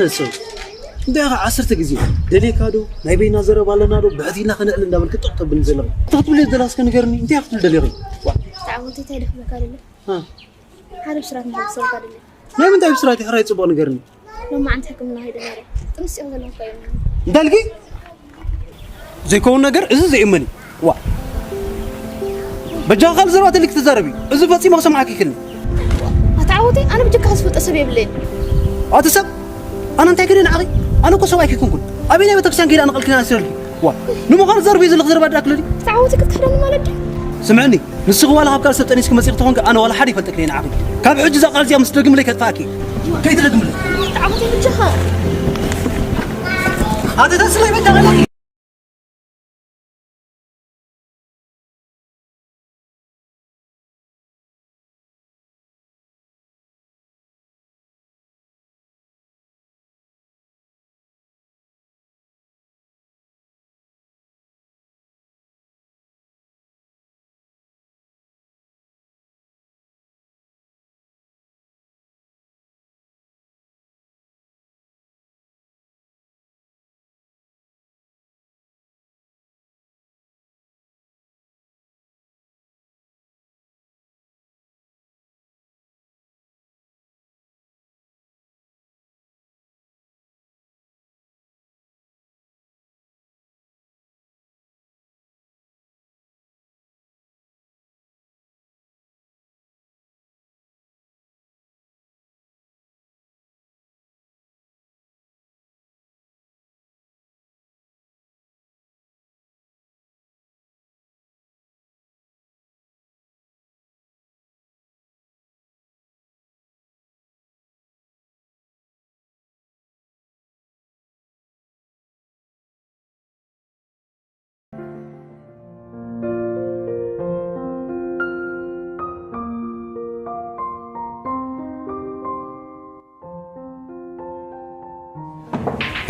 ነሰው እንታይ ኢኻ ዓሰርተ ግዜ ደሌካ ዶ ናይ በይና ዘረባ ኣለና ዶ ብሕቲና ከነዕል እንዳበልክ ጠቕ ተብል ዘለኻ? እንታይ ክትብል ደላ እስከ ንገርኒ። እንታይ ክትብል ደሊኺ? ዋ፣ ተዓወተይ እንታይ ደኽመካ ደለ? እ። ሓደ ብስራት ንክሰብካ ደለ? ናይ ምንታይ ብስራት ኢኻ? ራይ ጽቡቕ ንገርኒ። ሎማዓንቲ ሕክምና ከይደ ነይረ። ጥንስ እዮም ዘለካ እዮም። እንታይ ኢልኪ? ዘይከውን ነገር እዚ ዘይእመን እዩ። ዋ፣ በጃኻ ካልእ ዘረባ ተልክ ትዛረቢ። እዚ ፈጺሙ ክሰምዓኪ ይክልኒ። ኣታ ዓወተይ፣ ኣነ ብጀካ ዝፈልጦ ሰብ የብለይን። ኣቲ ሰብ፣ ኣነ እንታይ ከደ ንዓኺ? ኣነ እኮ ሰብ ኣይከይኮንኩን። ኣበይ ናይ ቤተክርስትያን ከይደ ኣነ ቀልክና ኣንስረልኪ? ዋ፣ ንምዃኑ ዘርቢ ዘለኽ ዘረባ ድኣክለዲ? ኣታ ዓወተይ ክትክሕደኒ ማለት ድዩ? ስምዕኒ፣ ንስኺ ዋላ ካብ ካልእ ሰብ ጠኒስኪ መጺኺ ተኾንኪ፣ ኣነ ዋላ ሓደ ይፈልጠክን እየ ንዓኺ። ካብ ሕጂ እዛ ቃል እዚኣ ምስ ትደግምለይ ከጥፍኣኪ። ከይትደግምለይ። ኣታ ዓወተይ ብጀኻ። ኣቲ ተስለይ በጃኻ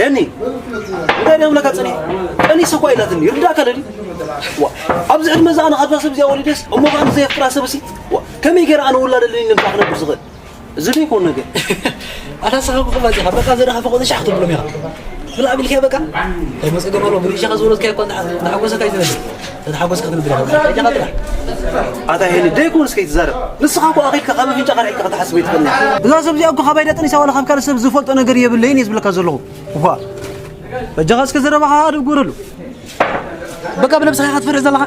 ሄኒ፣ እንታይ ደምለካ ጸኒ? ቀኒስ እኮ ኢላትኒ፣ ይርዳእካ ለዲ? ዋ፣ ኣብዚ ዕድመ እዚ ኣነ ካብዛ ሰብ እዚኣ ወሊደስ፣ እሞ ከኣ ንዘየፍቅራ ሰብሲ፣ ዋ፣ ከመይ ገይረ ኣነ ውላድ ኣለኒ ንምታ ክነብር ዝኽእል? እዚ ዶ ይኮን ነገር? ኣታ ስኻ እኮ ክባጽ ኢኻ። በቃ ዘረኻ ፈቆዶ ሻሕ ክትብሎም ኢኻ። ብላ ኣቢልካ በቃ። እንታይ መጸገም ኣለዎ? ብልሻኻ ዝወለድካዮ እኮ እንዳ-፣ እንዳሓጎሰካ እዩ ዝነብር። ተተሓጎስካ ክትነብር ኢኻ። እንታይ ኢኻ ጥራሕ? ኣታ ሄኒ፣ ደይኮንስ ከይትዛረብ። ንስኻ እኮ ኣኺልካ ካብ ኣፍንጫኻ ኣልዒልካ ክትሓስብ ኣይትኽእልን ኢኻ። እዛ ሰብ እዚኣ እኮ ካባይ ደጥኒሳ ዋላ ካብ ካልእ ሰብ ዝፈልጦ ነገር የብለይን እየ ዝብለካ ዘለኹ። እኳ በጃኻ እስከ ዘረባኻ ኣድብ ግበረሉ። በቃ ብነብስኻ ኢኻ ትፈርሕ ዘለኻ።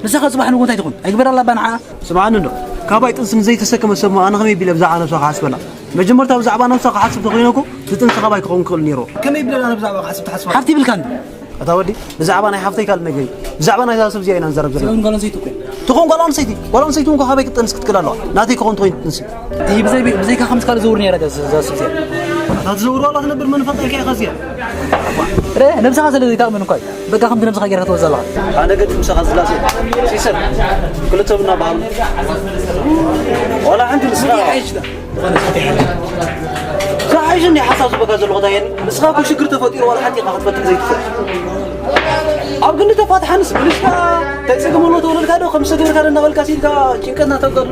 ንስኻ ጽባሕ ንግሆ እንታይ ትኹን? ኣይግበረላ እባ ንዓኣ። ስምዓኒ እንዶ፣ ካባይ ጥንሲ ንዘይተሰከመ ሰብ እሞ ኣነ ከመይ ቢለ ብዛዕባ ነብሳ ክሓስበላ? መጀመርታ ብዛዕባ ነብሳ ክሓስብ ተኾይነ እኮ፣ እቲ ጥንሲ ካባይ ክኸውን ክኽእል ነይሩ። ከመይ ቢለ ኣነ ብዛዕባ ክሓስብ ትሓስባ? ሓፍቲ ይብልካ እንዶ? ኣታ ወዲ፣ ብዛዕባ ናይ ሓፍተይ ካልእ ነገር እዩ። ብዛዕባ ናይዛ ሰብ እዚኣ ኢና ንዛረብ ዘለና። እዚኣ እውን ጓል ኣንስተይቲ እኮ እያ። ትኹን ጓል ኣንስተይቲ፣ ጓል ኣንስተይቲ እውን ካብ ካባይ ክትጠንስ ክትክእል ኣለዋ። ናተይ ክኸውን ትኾይኑ ጥንሲ። እይ፣ ብዘይ-፣ ብዘይካ ከምዚ ካልእ ዘውር ነይራ እዛ፣ እዛ ሰብ እዚኣ። ኣታ ትዘውር ዋላ ትነብር መን ፈልጣ ኢልካ ኢኻ እዚኣ? ረ፣ ነብስኻ ስለ ዘይትኣምን እኳ እዩ። በቃ ከምቲ ነብስኻ ጌርካ ትወዛ ኣለኻ። ኣነ ገዲ ምሳኻ ዝላሰ። ሲሰር፣ ክልተ ቡና ብሃሉ። ዋላ ሓንቲ ንስኻ። ይሓይሽ ዳ። ዝሓይሽ እንዲ ሓሳብ ዝበካ ዘለኹ እንታይ የኒ? ንስኻ እኮ ሽግር ተፈጢሩ ዋላ ሓንቲ ኢኻ ክትፈትሕ ዘይትኽእል። ኣብ ግንዲ ተፋትሓንስ ብልሽካ እንታይ ጸገም ኣሎ ተወለድካ ዶ? ከም ዝተገበርካ ዶ እናበልካ ሲልካ ጭንቀትና ተብቀሉ።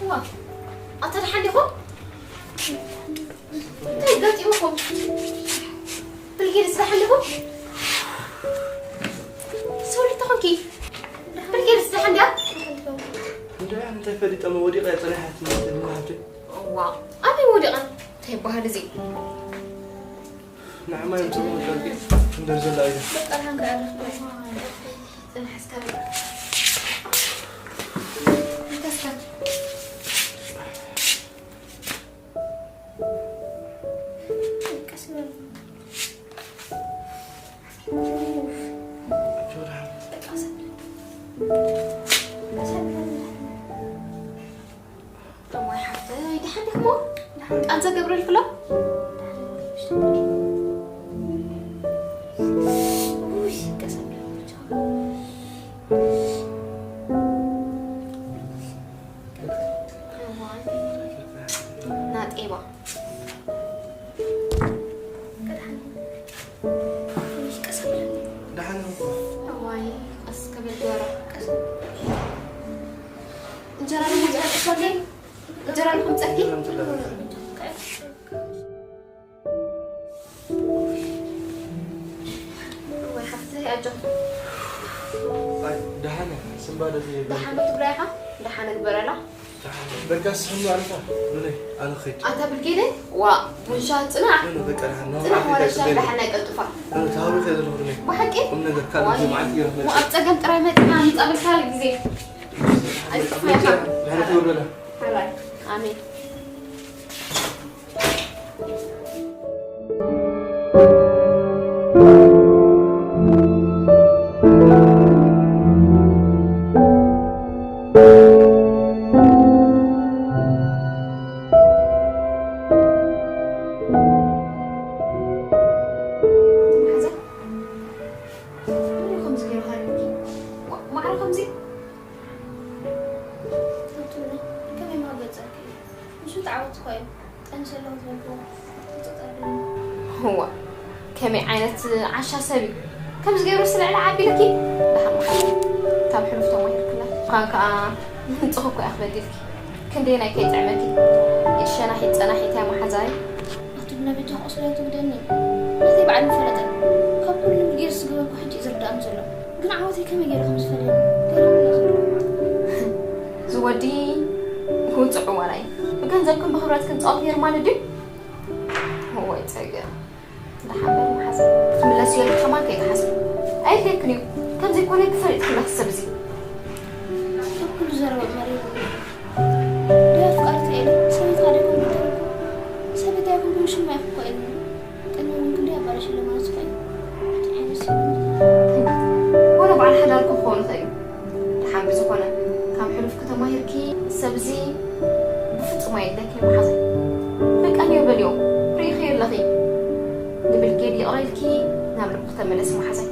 እዋ፣ ኣታ ደሓን ዲኹም? እንታይ ገጢሙኩም? ብልጌድስ ደሓን ዲኹም? ሰውሊ ተኾንኪ? ብልጌድስ ደሓን ድያ? ፈሊጠሞ ወዲቐ እየ ጸኒሐ ትምህርቲ ብመሃብቲ። እዋ፣ ኣበይ ወዲቐ? እንታይ ይበሃል እዚ? ንዓማ እዮም ጽቡቕ ጨርቂ እንደር ዘላ እዩ። በቃ፣ ደሓን ከኣ ጽንሕ እስከ በቃ። እንተስከ። ቀስ በል። እዋይ ሓፍተይ፣ ደሓን ዲኹሞ? ቃንዛ ገብረልክሎ? ውይ፣ ቀስ በል። እዋይ፣ ናጤባ። ደሓን። እዋይ፣ ቀስ ክብል ዶሮ፣ ቀስ። እንጀራ ንምግዛእ ቀስ በል። እንጀራ ንኸምፀኪ። እዋይ፣ ሓፍተይ፣ ኣጆኺ። ኣይ፣ ደሓን እየ። ስምባደ እየ። ደሓን ትብላ ኢኻ? ደሓን እግበረላ። በቃ ስሕም ኣልፋ ሉለይ ኣነ ኸይድ። ኣታ ብልጌለ ዋ ቡንሻ ጽናሕ። ሉለ በቃ ደሓን ነው። ጽናሕ ኣፌ ወላ ሻይ ተስበለ። ደሓን ኣይቀልጥፋ። ሉለ ታውሪ ከይ ዘለኹ ሉለ። ብሓቂ? ቁም ነገር ካልእ ዋይ፣ ጊዜ መዓት ይረኽበ። ሞ ኣብ ጸገም ጥራይ መጽና ምጻ ብልካ ግዜ። ኣይጥፋ ኢኻ። ደሓን ትውርበላ። ሓራይ። ኣሜን። መሓዛ፣ መን እዩ ከምዚ ገይሩ ሃሪሙኪ? ዋ፣ ማዕረ ከምዚ? ኣቱለ፣ ከመይ መገጸኪ እዩ? ንሱ ተዓወት እኮ እዩ። ጠንሲ ኣለዎ ዝበልክዎ፣ ተጸጸርኒ። እዋ፣ ከመይ ዓይነት ዓሻ ሰብ እዩ? ከምዚ ገይሩ ስለ ዕላ ዓቢልኪ? ደሓን መሓዛ፣ ካብ ሕሉፍ ተማሂርክላ። ምዃን ከኣ ምንጥኽ እኮ እያ ክበድልኪ። ክንደየናይ ከይጥዕመኪ። ኢድ ሸናሒት ጸናሒት እያ መሓዛይ። ኣቱለ፣ በጃኺ ቁስለይ ኣይትጉደኒ። ናተይ ባዕሉ ይፈለጠ። ካብ ኩሉ ገይሩ ዝገበርኩ ሕጂ እዩ ዝርድኣኒ ዘሎ። ግን ዓወተይ ከመይ ገይሩ ከም ዝፈልየኒ ገሪሙኒ ዘሎ። እዚ ወዲ ክውፅዕ እዋና እዩ። ብገንዘብክን ብኽብረትክን ፃወት ነይሩ ማለት ድዩ? እዋይ ፀገም። ደሓን በል መሓዘይ። ክትምለስዮ ኢልኪ ከማን ከይትሓስቢ። ኣየድልየክን እዩ። ከምዘይኮነ ክፈሊጥክላ ሰብ እዚ። ካብ ኩሉ ዘረባ መሪሩ። ዶ ኣፍቃሪት ኢለ ሰበይትኻ ዶ ኣይኮንኩን ተረኩ? ሰበይትካ ኣይኮንኩን ሽማ ይኹን እኮ ኢሉኒ። ቅድሚ እውን ክንደይ ኣባላሽለ ማለት እኮ እዩ። እንታይ ዓይነት ሰብ እዩ? ወላ በዓል ሓዳርኩም ክኸውን ይኽእል እዩ። ደሓን ብዝኾነ፣ ካብ ሕሉፍኪ ተማሂርኪ፣ ሰብ እዚ ብፍጹም ኣየድለኪን እዩ መሓዛይ። በቃ ኔው በልዮ፣ ርኢኽዮ ኣለኺ። ንብልጌድ ይቕረ ኢልኪ ናብ ልብኺ ተመለሲ መሓዛይ።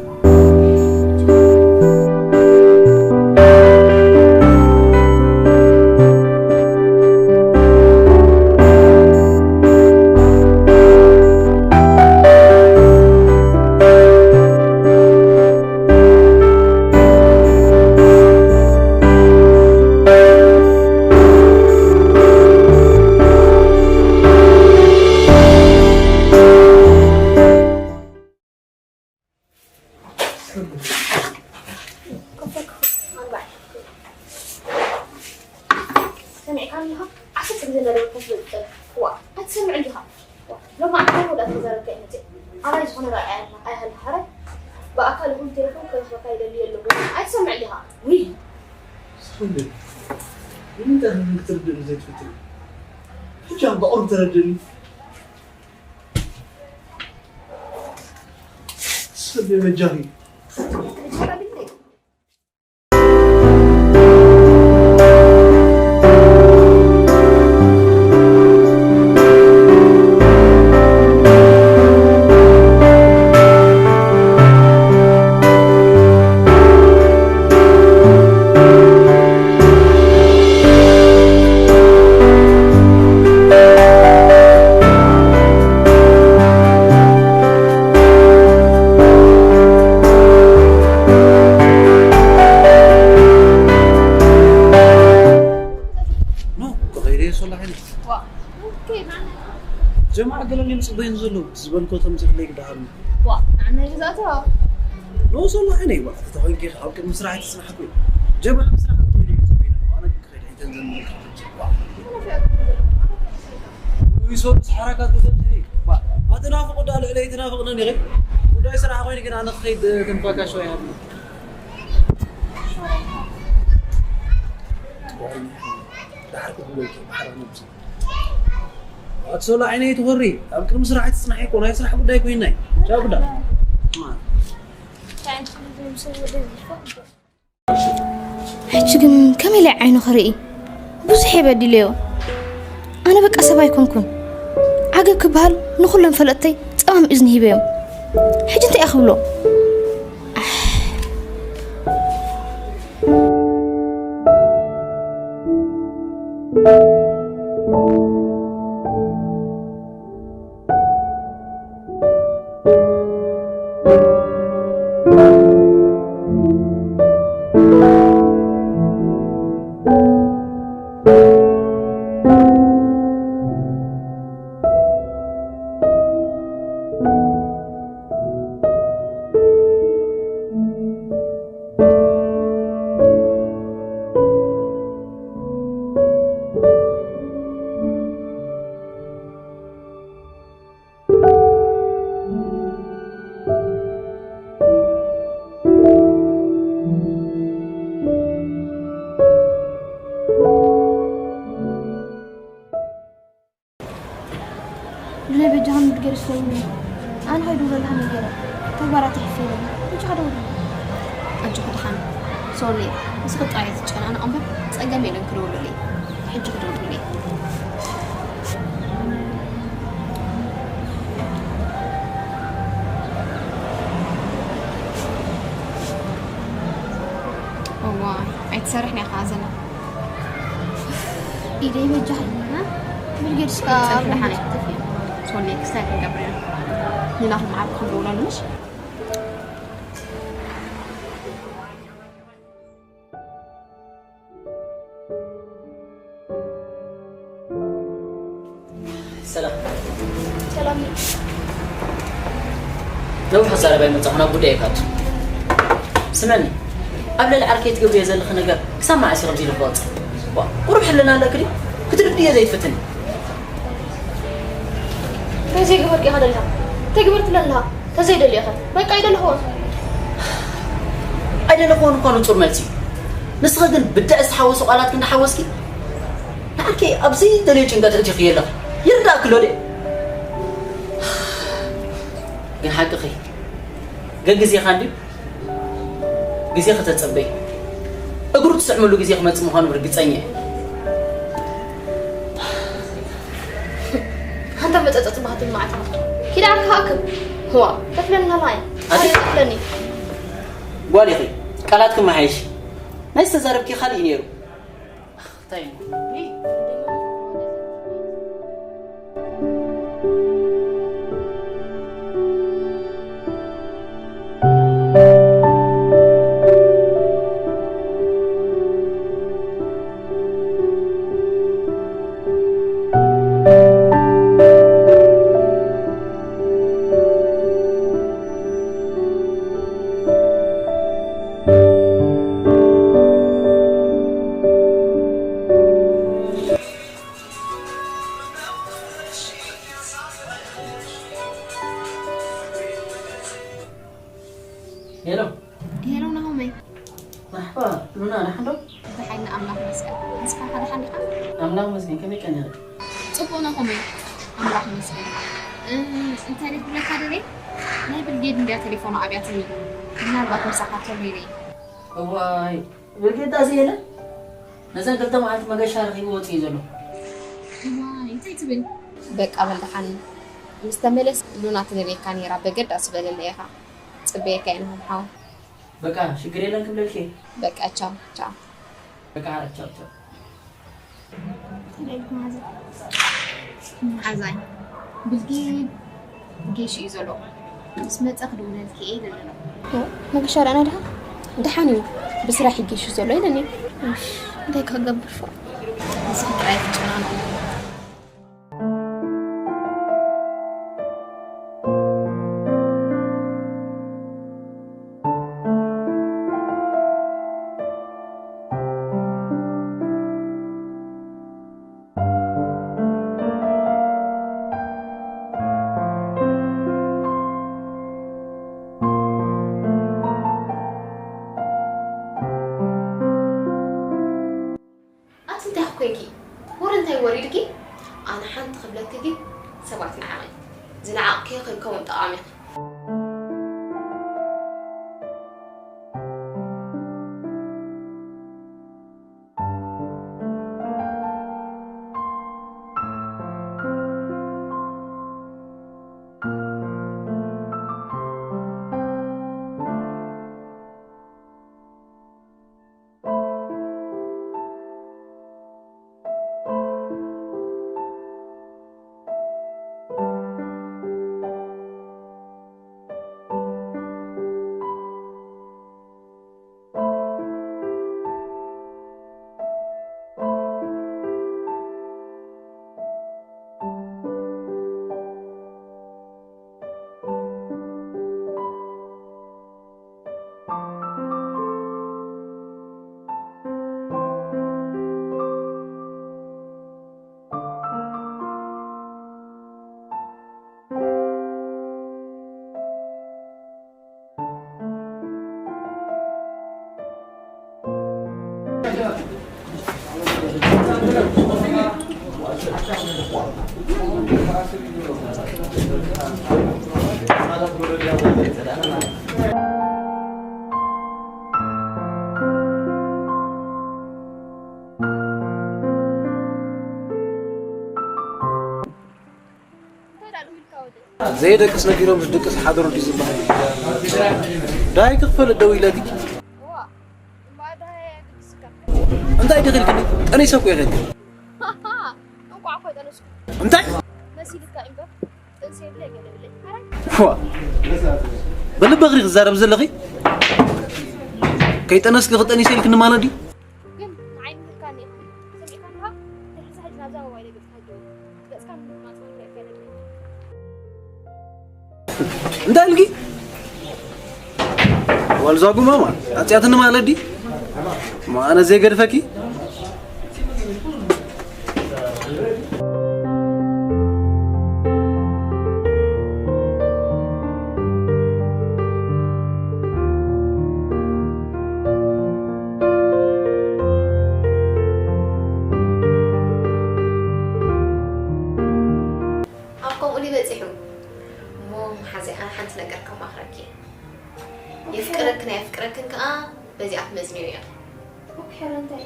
ሰሚዕካ ኣለኻ? ዓሰርተ ግዜ እንዳደወልካ ትፈልጥ። ዋ፣ ኣይትሰምዕን ዲኻ? ዋ፣ ሎማዓንቲ ወዳእካ ተዛረብካ እዩ መፅእ። ኣባይ ዝኾነ ረኣያ ኣላ፣ ኣይሃልካ ሓራይ። ብኣካል ይኹን ቴሌፎን ክረኽበካ ይደሊ የለኹ። ኣይትሰምዕን ዲኻ? ውይ! ሰንደል፣ ንምንታይ ከም ክትርድእኒ ዘይትፍትን? ሕጂ ኣብ ብቑሩብ ተረድእኒ። ሰንደል በጃኺ። ኖ፣ ተኸይደ እየ ሶላ ሓይለ። ዋ፣ ኦኬ፣ ማን? ጀማዓ ገለ እዮም ጽበዩን ዘለዉ። ዝበልኮ ተምጽእለይ ክደሃሉ። ዋ፣ ንዓና እዩ ዝኣተዋ። ኖ፣ ሶላ ሓይለ፣ ዋ፣ ተተኾይንኪ ኣብ ቅድሚ ስራሕ ኣይትጽናሕኩ። ጀማዓ ብስራሕ ኣቶ እዩ ጽበዩን ኣለዉ። ኣነ ግን ክኸይድ ኣይደልን። ይሶ ሓራካት ክገብር ኣትናፍቑ ዳ ልዕለይ ትናፍቕኒ ኒኺ ጉዳይ ስራሕ ኮይኑ ግን ኣነ ክኸይድ ክንፋካ ሸው ይሃብኒ ኣትሶላ ዓይነይ ትኾሪ ኣብ ቅድሚ ስራሕ ኣይትፅናሒ እኮ ናይ ስራሕ ጉዳይ ኮይናይ ቻው ጉዳ ሕጂ ግን ከመይ ኢለ ዓይኑ ክርኢ? ብዙሕ እየ በዲለዮ። ኣነ በቃ ሰብ ኣይኮንኩን። ዓገብ ክበሃል ንኹሎም ፈለጥተይ ጸማም እዝኒ ሂበዮም። ሕጂ እንታይ እየ ክብሎ? ኣሕ። ብዘይ በጃኻ ምድገር ዝሰውኒ ኣነ ከይድውለልካ ነገረ ተግባራት ይሕፍረኒ። በጃኻ ደውለለይ። ኣጆኺ ድሓን ሶሊ፣ ንስኺ ጥራይ ኣይትጨናነቒ እምበር ጸገም የለን ክድውለለይ። ሕጂ ክድውለለይ። እዋይ ኣይትሰርሕን ኢኻ ዘላ ኢደይ በጃኺ ብርጌድ እስካ ሶሊ ክስታይ ክንገብር ኢና ንናኹም ዓቢ ክንገብረሉ ምሽ ሰላም ሰላም ነዊሕ ክዛረብ ኣይመጻኹ ናብ ጉዳይ ካቱ ስመኒ ኣብ ልዕሊ ዓርከይ ትገብርዮ ዘለኺ ነገር ክሳብ መዓስ እዩ ከምዚ ኢሉ ክወጽእ ቁሩብ ሕልና ኣለኪ ድዩ ክትርድዮ ዘይትፍትኒ እንታይ ዘይገበርኪ ኢኻ ደሊኻ እንታይ ግበር ትብለኒ ኣለኻ ተዘይደልዮ ኸ በቃ ኣይደለኽዎን ኣይደለኽዎን እኳ ንጹር መልሲ እዩ ንስኺ ግን ብድዕ ዝተሓወሱ ቃላት ክንዲ ሓወስኪ ንዓኪ ኣብ ዘይደልዮ ጭንቀት እቲኺ ኣለኺ ይርዳእኪ ዶ ድዩ ግን ሓቅኺ ገግዜኻ እንድዩ ግዜ ከተጸበይ እግሩ ትስዕምሉ ግዜ ክመጽእ ምዃኑ ርግጸኛ እየ ኣንታ መጠጠጥ ባህትን መዓት ኪዳን ክሃክም ህዋ ተፍለኒ ሃማይ ኣቲ ተፍለኒ ጓል ኢኺ ቃላት ክመሓየሽ ናይ ዝተዛረብኪ ካልእ እዩ ነይሩ እንታይ ሄሎ ሄሎ ናሆመይ መርሓባ ሉና ደሓን ዶ ደሓን ኣምላኽ መስገን ንስኻ ከ ደሓን ዲኻ ኣምላኽ መስገን ከመይ ቀኒኺ ጽቡቕ ናሆመይ ኣምላኽ መስገን እንታይ ደይ ክብለካ ደለይ ናይ ብርጌድ እንድያ ቴሌፎኑ ኣብያትኒ ምናልባት ምሳኻ ተሎ ኢለይ እዋይ ብርጌድ ዳዚ የለ ነዘን ክልተ መዓልቲ መገሻ ረኺቡ ወፂኡ ዘሎ እዋይ እንታይ ትብል በቃ በል ደሓን ምስ ተመለስ ሉና ትደልየካ ነይራ በገድ ኣስበለለ ኢኻ ጽበየካ ኢና ከም ሓው በቃ ሽግር የለን ክብለልኪ በቃ ቻው ቻው በቃ ቻው ቻው መዓዛይ ብልጊ ጌሽ እዩ ዘሎ ምስ መፀ ክድውለልኪ እየ ይደለሎ መገሻ ዳና ድሓ ድሓን እዩ ብስራሕ ይጌሽ ዘሎ ኢለኒ እንታይ ክገብር ፎ እዚ ጥራይ ትጨናነቁ ወረ እንታይ ወሪድኪ? ኣነ ሓንቲ ክብለኪ ግን ሰባት ንዓቒ። ዝነዓቕኪ ከይከውን ጠቓሚኺ። ዘይደቅስ ነጊሮም ዝድቅስ ሓደሩ ድዩ ዝበሃል? ዳይ ክኽፈል ደው ኢለኪ። እንታይ ደኺልክኒ? ጠኒሰ እኮ ኢኺ። እንታይ? ዋ፣ በሊ በኽሪ ክዛረብ ዘለኺ? ከይጠነስኪ ክጠኒሰ ኢልክኒ ማለት ድዩ? ግን ንዓይ ምህርካኒ ኢኺ። ሰሚዕካ ኣለኻ? ድሕሪ ሕጂ ናብዛ ሞባይለይ ገጽካ ሃጀው። ገጽካ ምጥማት ይከለኒ። እንታይ ኢልኪ? ዋልዛ ጉማማ፣ ኣጽያትኒ ማለት ድዩ? ማ ኣነ ዘይገድፈኪ? ኣብ ከምኡ ድዩ በጺሑ? እሞ መሓዘይ፣ ኣነ ሓንቲ ነገር ከማኽረኪ እየ። የፍቅረክን ኣየፍቅረክን ከኣ በዚኣ ትመዝንዮ ኢኺ። ኦኬ፣ ሕረ እንታይ?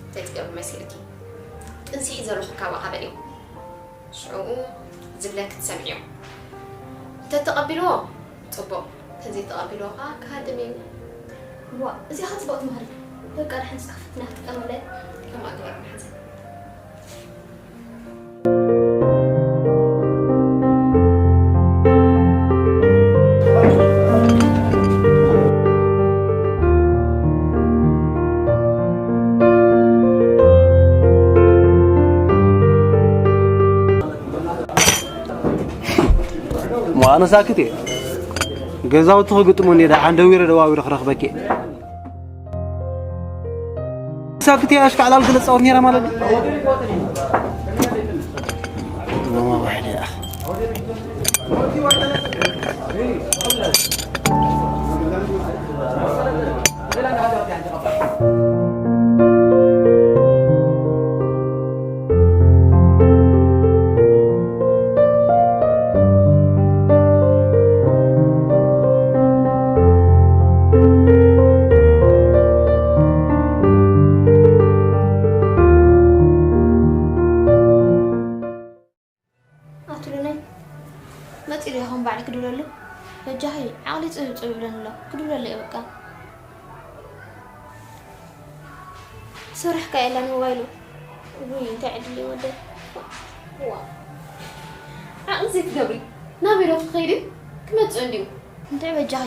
እንታይ ትገብሪ መሲልኪ? ጥንሲ ሒዘ ኣለኹ ካባኻ በልዮ። ሽዑኡ ዝብለኪ ትሰምዕዮ። እንተተቐቢልዎ፣ ጽቡቕ። እንተዘይተቐቢልዎ ከኣ ክሃድም እዩ። ዋ፣ እዚኣ ኸኣ ጽቡቕ ትምህርቲ። በቃ፣ ንሓንቲ ክትከፍትና ክትጥቀመላ እያ። ከምኣ ግበር መሓዘይ። እሞ ኣነ ሳክት እየ። ገዛውቲ ክግጥሙ እንድየ ደሓን ደዊረ ደዋዊረ ክረኽበኪ እየ። ሳክት እየ ኣሽካዕላል ገለ ጻወት ነይራ ማለት ድዩ? እሞ ዋሕዲ ደኣ። ኣቱሉነይ መፂኡ ዶ ይኸውን ባዕሊ ክድውለሉ? በጃኺ ዓቕሊ ፅብብ ፅብብ ይብለኒ ኣሎ። ክድውለሉ እየ በቃ። ስራሕ ከ የለን ሞባይሉ። ውይ እንታይ ዕድል እዩ ወደይ። ዋ። ዓቕሊ ዘይትገብሪ። ናበይ ዶ ክትኸይዲ? ክመፅእ እንድዩ። እንታይ በጃኺ?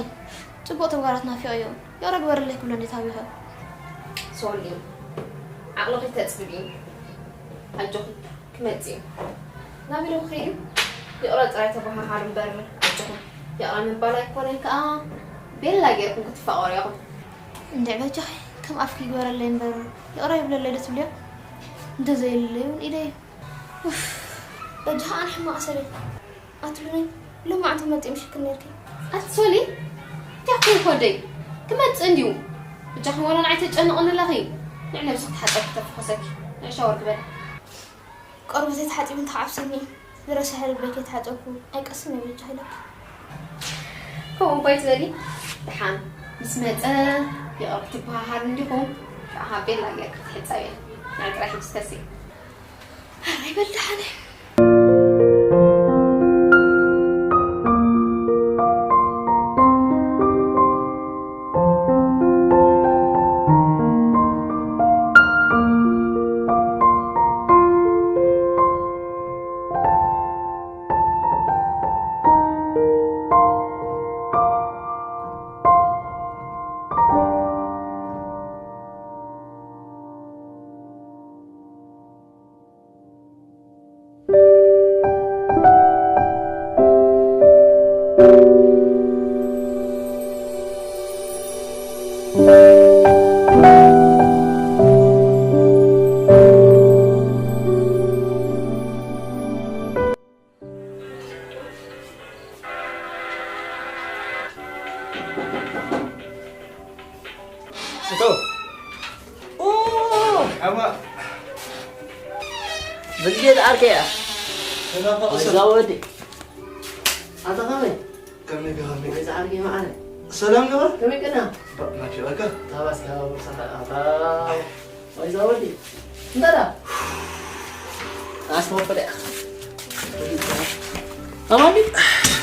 ፅቡቕ ተግባራት ናፊቐዮ። ይቕረ ግበርለይ ክብሎ እንዴት ኣብዩ ኸ? ሶሊ። ዓቕልኺ ተፅብቢ። ኣጆኺ። ክመጽእ እዩ። ናበይ ዶ ክኸይድ እዩ? ይቕረ ጥራይ ተበሃሃሉ እምበር ኣጆኹም። ይቕረ ምባል ኣይኮነን ከኣ ቤላ ጌርኩም ክትፋቐሩ ኢኹም። እንድዒ በጃኺ ከም ኣፍኪ ይግበረለይ እምበር ይቕረ ይብለለይ ዶ ትብልዮ? እንተዘየለለይ እውን ኢደይ። ኡፍ፣ በጃኻ ኣነ ሕማቕ ሰብ እየ። ኣትሉኒ፣ ሎማዓንቲ መጺኦም ሽክር ነርኪ። ኣቲ ሶሊ፣ እንታይ ኮንኪ ወደይ? ክመጽእ እንድዩ። ብጃኺ ወላ ንዓይ ተጨንቕኒ ኣለኺ። ንዕ ነብስኺ ተሓጸብኪ ተፍኾሰኪ። ናይ ሻወር ግበር። ቆርበተይ ተሓጺቡ እንተዓብሰኒ ዝረሰሐ ልበይ ከይተሓጸብኩ ኣይቀስን እየ በጃ ኢለኪ። ከምኡ እባ ኣይትበሊ። ደሓን ምስ መጸ ይቕረ ክትበሃሃሉ እንዲኹም፣ ከዓ ቤላ ጌርካ ክትሕጸብ እየ። ናይ ጥራይ ሕጂ ተሲ። ኣይ በል ደሓን እየ። እቶ። ኦ! ኣባ። ብልየት ዓርከይ እያ። ተናፋቕ እዛ ሰብ። ወዲ። ኣታ ከመይ? ከመይ ከመይ? ወይ ዝዓርከይ መዓረ። ሰላም ገባ? ከመይ ቀና? ባ-፣ ናፊቐካ? ታባስ ካብ ቦርሳኻ ኣታ። ወይ እዛ ወዲ። እንታይ ዳ? ኣስተወፈደ። ኣማኒ?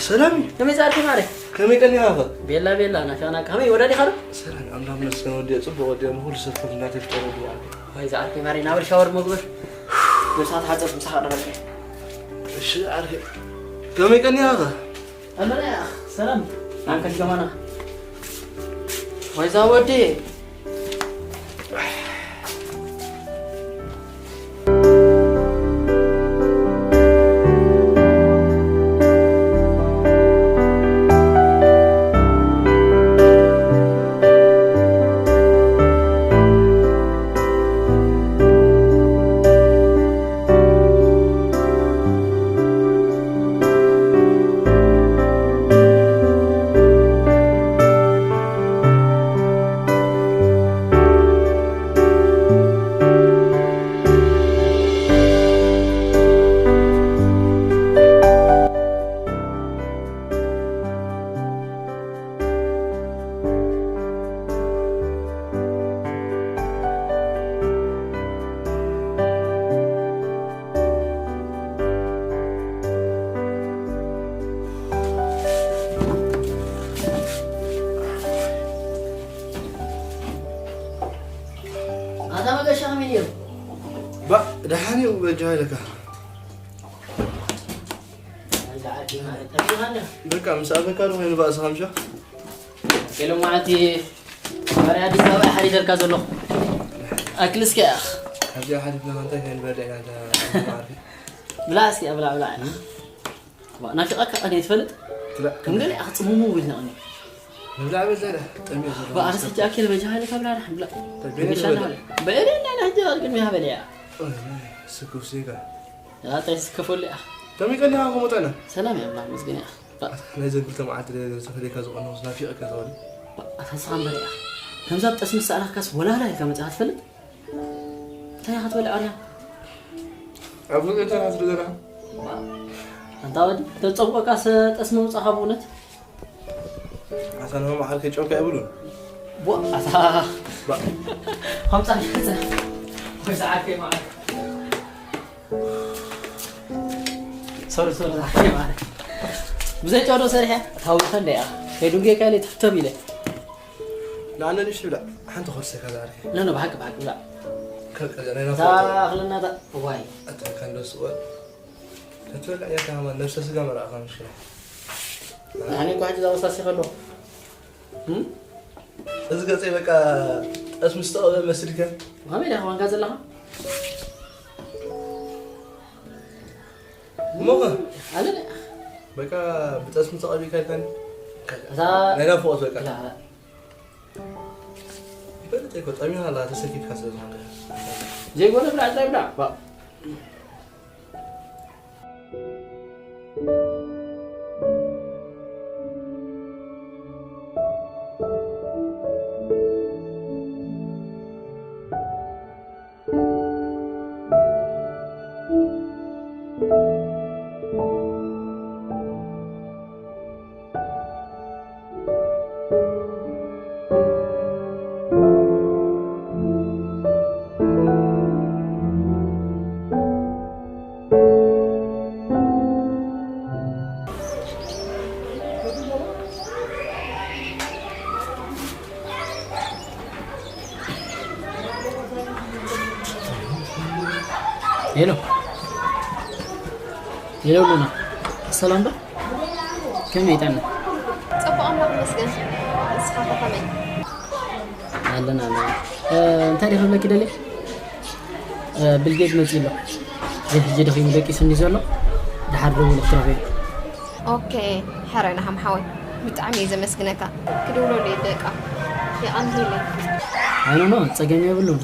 ሰላም እዩ። ከመይ ዛርኪ ማረ? ከመይ ቀኒኻ ኸ? ቤላ ቤላ፣ ናፊቕና። ከመይ ወዳዲኻ ዶ? ሰላም፣ ኣምላኽ ይመስገን፣ ወዲአ ጽቡቕ ወዲአ፣ ንኹሉ ሰብ ከም እናተፍጠረ ወዲአ። ወይ ዛርኪ ማረ፣ ናብር ሻወር መግበር። ምሳኻ ተሓጸብ፣ ምሳኻ ደረቀ። እሺ፣ ዓርከይ። ከመይ ቀኒኻ ኸ? ኣመና፣ ሰላም። ኣንከል ጀማና። ወይ ዛወዲ። ኣታ መገሻ ከመይ ነይሩ? ባ፣ ደሓን እዩ በጃ ኢለካ። በቃ፣ ምስ ኣበካ ዶ ኮይኑ ባእሲ ከምሻ? ሎሚ መዓልቲ ባርያ ኣዲስ ኣበባ ሓሪደልካ ዘለኹ። ኣክል እስኪ ኣኽ። ኣብዚኣ ሓሊፍና እንታይ ከይንበልዕ ኢና፣ እንተ-፣ ብላ እስኪ፣ ብላ፣ ብላ። ዋ፣ ናፊቓካ ቀንየ ትፈልጥ? ብላ። ክንደይ ኣኽ ጽሙሙ ኢልና ቀንየ። ንብላዕ በል ዛዳ፣ ጠምየ ዘሎ። ዋ፣ ኣነ ሰጃ ኣኪል በጃ ሃለ ካብላ ራሕ ብላ። ጠቢነ በሻ ትበልዕ። ሃለ። በእኔ እና ናህጀ ቅድሚ ሃበለ እያ። ኦይ፣ ስኩፍ ዜጋ። ኣታ ይስከፈሉ እያ። ከመይ ቀኒኻ ከምኡ ጠና? ሰላም እያ፣ ኣምላኽ መስገን እያ። ነዘን ክልተ መዓልቲ ተፈለካ ዝቐነኹስ ናፊቐካ ዝቐኒ። ኣታ ስኻ እምበር እያ። ከምዛ ብጠስሚ ዝሰኣናካስ ወላላ ኢልካ መጺኻ ትፈልጥ? እንታይ ኢኻ ትበልዕ ኣርያ? ኣብ ርግእታ ኢኻ ትርኢ ዘለኻ። ኣንታ ወዲ፣ ተጸብቆካስ ጠስሚ ምጻኻ ብእውነት? ኣታ ንሆም ዓርከይ ጨውካ ይብሉን። ቦ፣ ኣታ። ባ። ከምጻ ገጸ። ወይ ዝዓርከይ መዓር። ሶሪ፣ ሶሪ፣ ዝዓርከይ መዓር። ብዘይ ጨው ዶ ሰሪሐ? ታውኸ እንደ እያ። ከይዱን ጌካ ኢለ ትፍተም ኢለ። ንኣነ ንእሽቶ ብላዕ። ሓንቲ ኮርሰካ ዝዓርከይ። ኖ፣ ኖ፣ ብሓቂ፣ ብሓቂ ብላዕ። ከ-፣ ከ-፣ ናይ ናፍቆት። ታኽልና ታ-፣ ዋይ። ኣታ ካንዶ ስወል። ክትበልዕ እያ ከማን ነብሰ ስጋ መርኣኻ ምሽ። ኣነ እኮ ሕጂ ዛወሳሲ ከሎ። እም? እዚ ገጸይ በቃ ጠስሚ ዝተቐብአ መስልከ? ከመይ ዲኻ ዋንካ ዘለኻ? እሞኸ? ኣነ በቃ ብጠስሚ ተቐቢእካ ኢልካኒ? እዛ ናይ ናፍቖት በቃ። ላ፣ ላ። ይፈልጥ እኮ ጠሚኻ ኣላ ተሰኪፍካ ስለ ዝኾንካ። ዘይኮነ ብላዕ ጥራይ ብላዕ። ባ። ሄሎ፣ ሄሎ ሉና፣ ሰላም ዶ? ከመይ ጠና? ጽቡቕ ኣምላኽ ይመስገን። ንስኻ ከ ከመይ? ኣለን፣ ኣለን። እ፣ እንታይ ደኣ ክብለኪ ደልየ? እ፣ ቢልጌት መጺኡ ኣሎ። ግን ሕጂ ደኺሙ ደቂሱ እንዲ ዘሎ፣ ደሓር ደዊሉ ክትረኽብዮ። ኦኬ፣ ሕራይ ናሃም ሓወይ፣ ብጣዕሚ እየ ዘመስግነካ። ክድውለሉ እየ በቃ። የቐንየለይ። ኣይ፣ ኖ፣ ኖ፣ ጸገም የብሉን።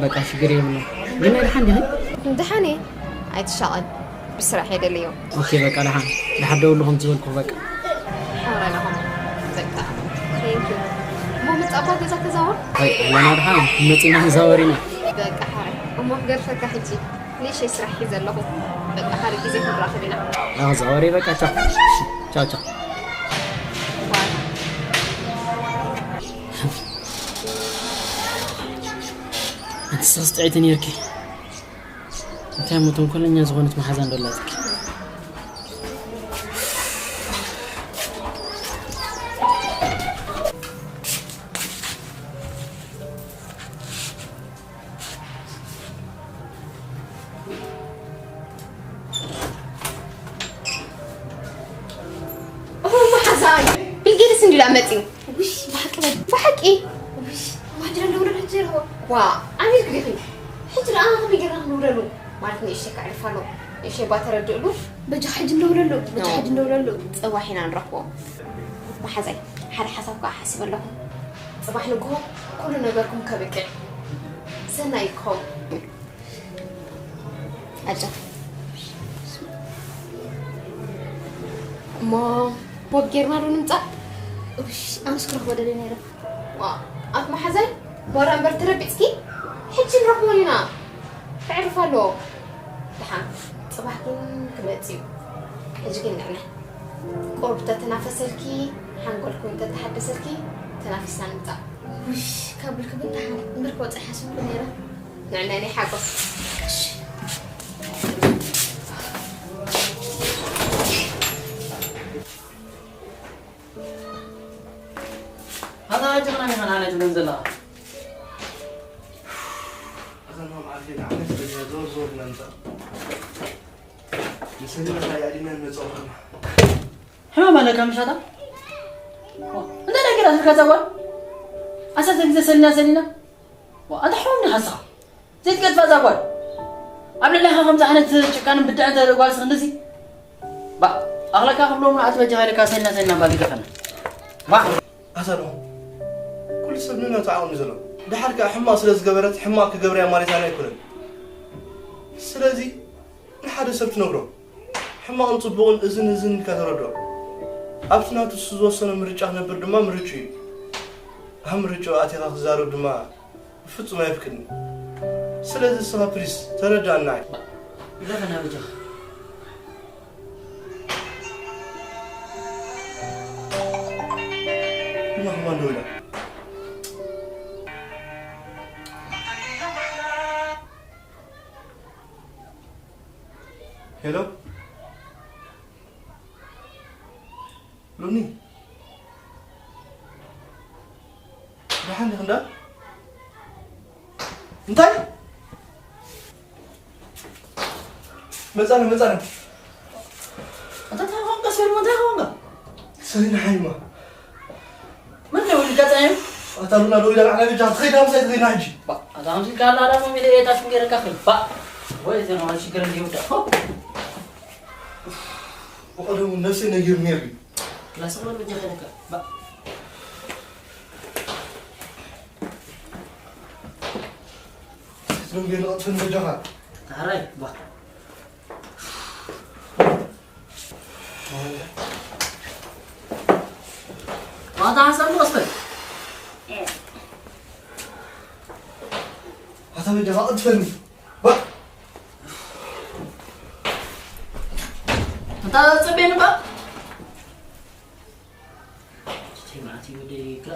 በቃ ሽግር የብሉን። ግን ናይ ደሓን ዲኺ? ደሓን እየ። ኣይትሻቐል። ብስራሕ እየ ደልዮ። ኦኬ፣ በቃ ደሓን። ደሓን ደውሉ ከም ዝበልኩ በቃ። ሕራይ ናሆም። በቃ። ቴንክ ዩ። እሞ መጻእኳ ገዛ ተዛወር? ኣይ፣ ኣለና ደሓን። መጺና ንዛወር ኢና። በቃ ሕራይ። እሞ ክገድፈካ ሕጂ። ንእሽተይ ስራሕ ሒዘ ኣለኹ። በቃ ካልእ ግዜ ክንራኸብ ኢና። ኣዎ፣ ዛወሪ በቃ፣ ቻው። ቻው፣ ቻው። ባይ። ኣንቲ ስኽስ ጥዕይቲ ነይርኪ። እንታይ እሞ ተንኮለኛ ዝኾነት መሓዛ እንዶ ኣላትኪ። ኦ፣ መሓዛይ፣ ቢልጌትስ እንዲላ መጺኡ። ውሽ፣ ብሓቂ በል። ብሓቂ? ውሽ፣ ማጅረ እንደውለድ ሕጂ ረኸቦ። ዋ፣ ኣሜሪክ ዲኺ? ሕጂ ደኣ ከመይ ጌርና ክንውለሉ? ማለት ንእሽተይ ከዕርፍ ኣሎ። ንእሽተይ እባ ተረድእሉ። በጃ ሕጂ እንደውለሉ፣ በጃ ኖ። ሕጂ እንደውለሉ። ጽባሕ ኢና ንረኽቦ። መሓዛይ፣ ሓደ ሓሳብ ከኣ ሓሲበ ኣለኹ። ጽባሕ ንግሆ ኩሉ ነገርኩም ከብቅዕ። ሰናይ ክኸውን። ኣጫ። እሞ፣ ሞብ ጌርና ዶ ንምጻእ? እሽ፣ ኣነስ ክረኽቦ ደልየ ነይረ። ዋ፣ ኣት መሓዛይ፣ ዋላ እምበር ተረቢጽኪ? ሕጂ ንረኽቦ ኢና። ከዕርፍ ኣለዎ። ደሓን፣ ጽባሕ ግን ክመጽእ እዩ። ሕጂ ግን ንዕና። ቁሩብ ተተናፈሰልኪ፣ ሓንጎልኪ እውን ተተሓደሰልኪ፣ ተናፊስና ንምጻእ። ውሽ፣ ካብ ብልኪ ብደሓን፣ እምበር ክወጽእ ሓሲብኩ ነይረ። ንዕና ናይ ሓጎስ። እሺ። ኣታ ጀግና ኢኻ ንዓና ትብለን ዘለኻ። ኣታ ማም ዓርፌ ንዓና ትብለን ዞር ዞር ኢልና ንጻእ። ንሰሊና ከኣ የዕሊና ንመጻእ ኾና። ሕማም ኣለካ ምሻታ? እንታይ ነገር ኣትልካ እዛ ጓል? ዓሰርተ ግዜ ሰሊና ሰሊና። ዋ፣ ኣንታ ሕሙም ዲኻ ንስኻ? ዘይትገድፋ እዛ ጓል። ኣብ ልዕሊኻ ከምዚ ዓይነት ጭካንን ብድዐን ተርኢ ጓል ስኽ እንደዚ። ባ፣ ኣኽለካ ክብሎም ንኣት በጃኻ ኢለካ ሰሊና ሰሊና ባል ይገፈና። ባ። ኣታ ዶ? ኩሉ ሰብ ንነቱ ዓቕሚ እዩ ዘለዎ። ደሓር ከኣ ሕማቕ ስለ ዝገበረት ሕማቕ ክገብር እያ ማለት ኣይኮነን። ስለዚ ንሓደ ሰብ ትነግሮ። ሕማቕን ጽቡቕን እዝን እዝን ኢልካ ተረድኦ። ኣብቲ ናቱ እሱ ዝወሰኖ ምርጫ ክነብር ድማ ምርጭኡ እዩ። ኣብ ምርጭኡ ኣቲኻ ክዛረብ ድማ ብፍጹም ኣየፍቅድን። ስለዚ ንስኻ ፕሊስ ተረድኣና። ግደፈና በጃኻ። ቡና ከማን ደው ኢላ። ሄሎ ሉኒ፣ ደሓን ዲኺ እንዳ? እንታይ? መጻና፣ መጻና። ኣንታ እንታይ ኾንካ ሰሊሙ፣ እንታይ ኾንካ? ሰሊና ሓይማ። መን ደዊሉ ኢልካ ጸኒሑ? ኣታ ሉና ደዊላ ንዓና በጃ ትኸይድ፣ ምሳይ ትኸይድና ሕጂ። ባ፣ ኣታ ከምዚ ኢልካ ኣላ ኣላ ሞም ኢለ እየ ታሽም ገይረካ ኽል። ባ፣ ወይ ዘና ሽግር እንዲህ ይውዳእ። ሆ። ብቐደሙ ነብሰይ ነጊሩ ነይሩ እዩ። ክላስ ኽበል በጃ ኸይደካ። ባ። ትደንገ ንቐጥፍን በጃኻ። ታራይ፣ ባ። ዋታ ሓሳብ ወስተ። ኣታ በጃኻ ቀጥፈኒ። ባ። ኣታ ጽቤን ባ። ቲማቲ ወደ ይግራ።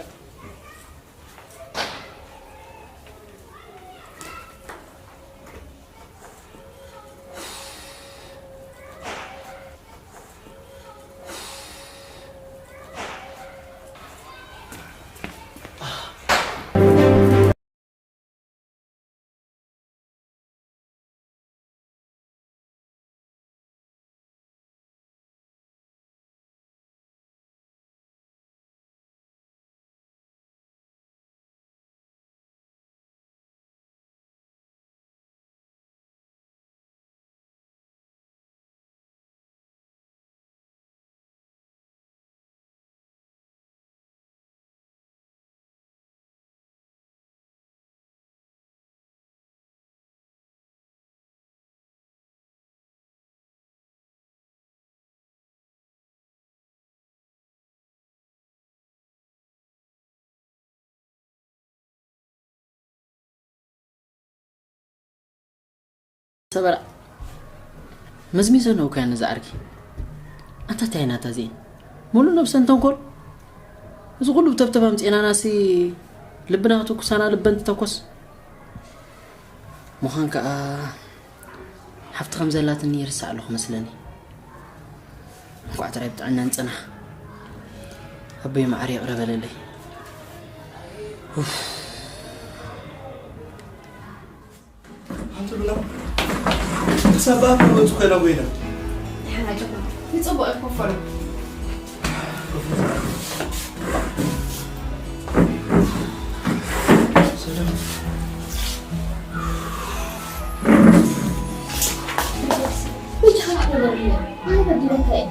ተበላ መዝሚዘ ነው ከያን እዛ ዓርኪ ኣንታ እንታይ ናታ እዚኤን ሙሉእ ነብሰን ተንኮል እዚ ኩሉ ብተብተብ ኣምፅኤናናሲ ልብና ክትኩሳና ልበን ትተኮስ ምዃን ከዓ ሓፍቲ ከም ዘላትኒ ይርሳዕ ኣለኹ መስለኒ እንኳዕ ጥራይ ብጥዕና ንፅናሕ ኣቦይ ማዕሪ ይቕረ በለለይ ሓንቲ ብላ ክሳብ ኣብ ክወፁ ከላ ጎይና ንፅቡቅ ኮፈሉ ሰላም ብቻ ክዕበርለ ኣነ በዲለካ እየ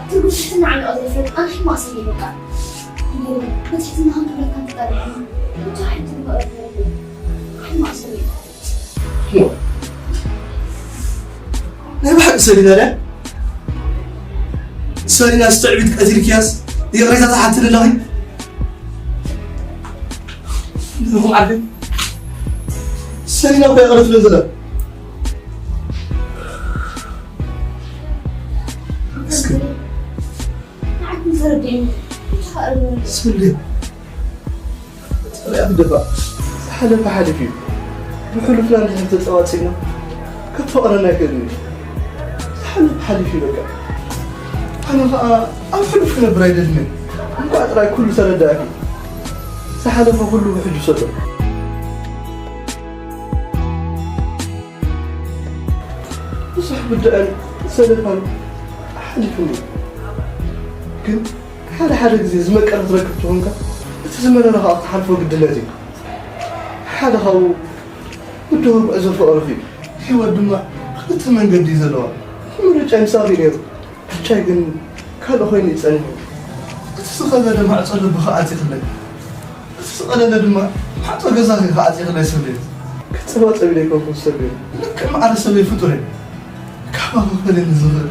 ትርጉም ትሕትና ዓሚቆ ዘይፈልጥ ኣነ ሕማቅ ሰብ እየ በቃ በትሕትና ክንክብረካ እንተጣሪዕና ብቻ ሓንቲ ንክዕበርለ ሕማቅ ሰብ እየ ናይ ብሓቂ ሰሊና ድያ? ሰሊና ስትዕቢት ቀቲልክያስ ይቕሬታ ትሓትኒ ኣለኺ? ንኹም ዓዲ ሰሊና እኮ ይቕረ ትብል ዘላ እስከ ንዓኩም ተረዲእኒ እንታይ ከ ሰሊና ጸሪያ ክደፋ ዝሓለፈ ሓሊፉ እዩ። ብሕሉፍና እንድሕር ተጸዋጺእና ከፋቕረና ኣይክእልን እዩ። ዝሓለፈ ሓሊፉ እዩ በቃ። ኣነ ኸኣ ኣብ ሕሉፍ ክነብር ኣይደልን እየ። እንቋዕ ጥራይ ኩሉ ተረዳእኪ። ዝሓለፈ ኩሉ ብሕጂ ውሰዶ። ብዙሕ ብድዐን ዘለፋን ሓሊፉኒ ግን ሓደ ሓደ ግዜ ዝመቀረ ክትረክብ ተኾንካ እቲ ዝመረረ ከዓ ክትሓልፎ ግድነት እዩ ሓደ ካብኡ ብድሆ ጉዕዞ ፍቕርኺ እዩ ህይወት ድማ ክልተ መንገዲ እዩ ዘለዋ እቲ ምርጫ ምሳኺ እዩ ነይሩ ምርጫይ ግን ካልእ ኮይኑ እዩ ጸኒሑ እቲ ዝኸበደ ማዕጾ ልብኺ ኣጺኽለይ እቲ ዝቐለለ ድማ ማዕጾ ገዛኺ ክኣጺኽለይ ሰብየ ክትጸባጸብ ኢለ ኣይኮንኩን ሰብየ ልክዕ ማዕረ ሰብየ ፍጡር እየ ካባኺ ክፈልየኒ ዝኽእል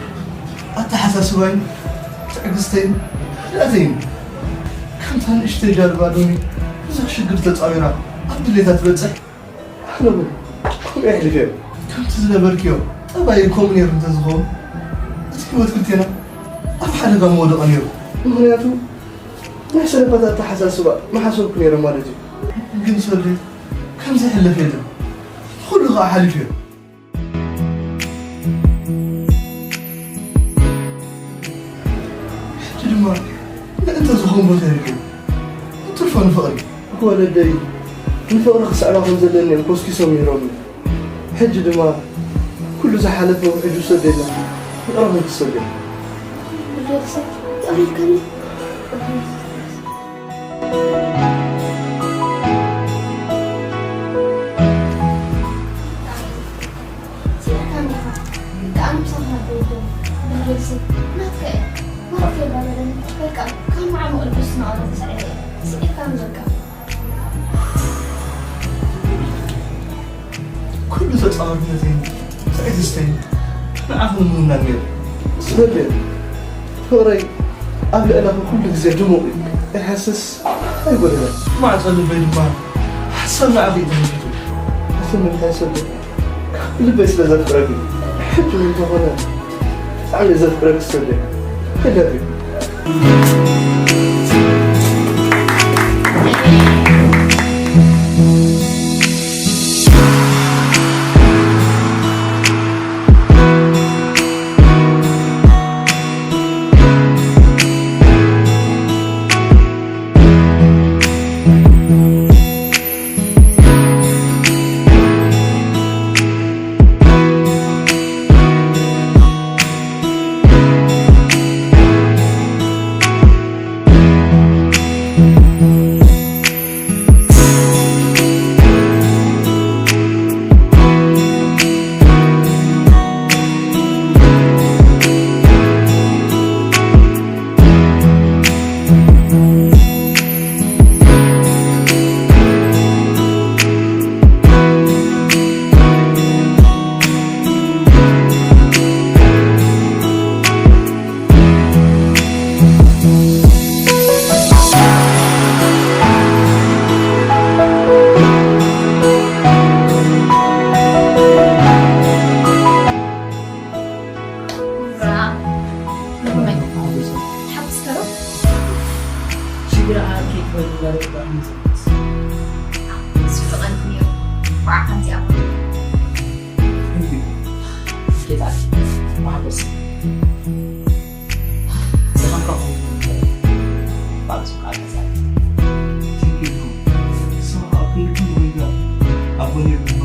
ኣተሓሳስባይን ትዕግስተይን ህድኣተይን እዩ። ከምታ ንእሽተይ ጃልባ ሎሚ ብዙሕ ሽግር ተጻዊራ ኣብ ድሌታ ትበጽሕ ኣነ እውን ከምኡ የሕልፍ እየ። ከምቲ ዝነበርክዮ ጠባይ ከምኡ ነይሩ እንተዝኸውን እቲ ህይወት ክልቴና ኣብ ሓደጋ ምወደቐ ነይሩ። ምኽንያቱ ናይ ሰለፋት ኣተሓሳስባ ምሓሰብኩ ነይረ ማለት እዩ። ግን ሰሌ ከምዚ ይሕለፍ የለን። ንኹሉ ከዓ ሓሊፉ እዩ። ሕጂ ድማ ምእንቲ ዝኾን ቦታ የብልኩን። ንትርፎ ንፍቕሪ። ወለደይ ንፍቕሪ ክስዕባ ከም ዘለኒ እዮም ኮስኪሶም ነይሮምኒ። ሕጂ ድማ ኩሉ ዝሓለፈ ውሕጅ ውሰደልና ፍቕሪ ክንክሰል እዮም። ኩሉ ተጻዋርነተይን ትዕግስተይን ንዓኺ ንምውናን ነይሩ። ስለ ፍቕረይ ኣብ ልዕለኺ ኩሉ ግዜ ድሙቕ እዩ። ኣይሃስስ ኣይጎደለን። ማዕጾ ልበይ ድማ ሓሳብ ንዓኺ እዩ ተኸፊቱ። እቲ ምንታይ ሰብ ልበይ ስለ ዘፍቅረኪ ሕጂ እውን እንተኾነ ብጣዕሚ ዘፍቅረኪ ሰብለ I love you። ኬክ ወይ ዝበለ ብጣዕሚ ዘመስ። እሱ ፍቕሪ እዩ። ብዓኻ ከምዚኣ። Thank you. ጌታ ማሕጎስ። ዝኸንከኹም ባብሱ ቃል መሳይ። Thank you. So, I feel good when you are going to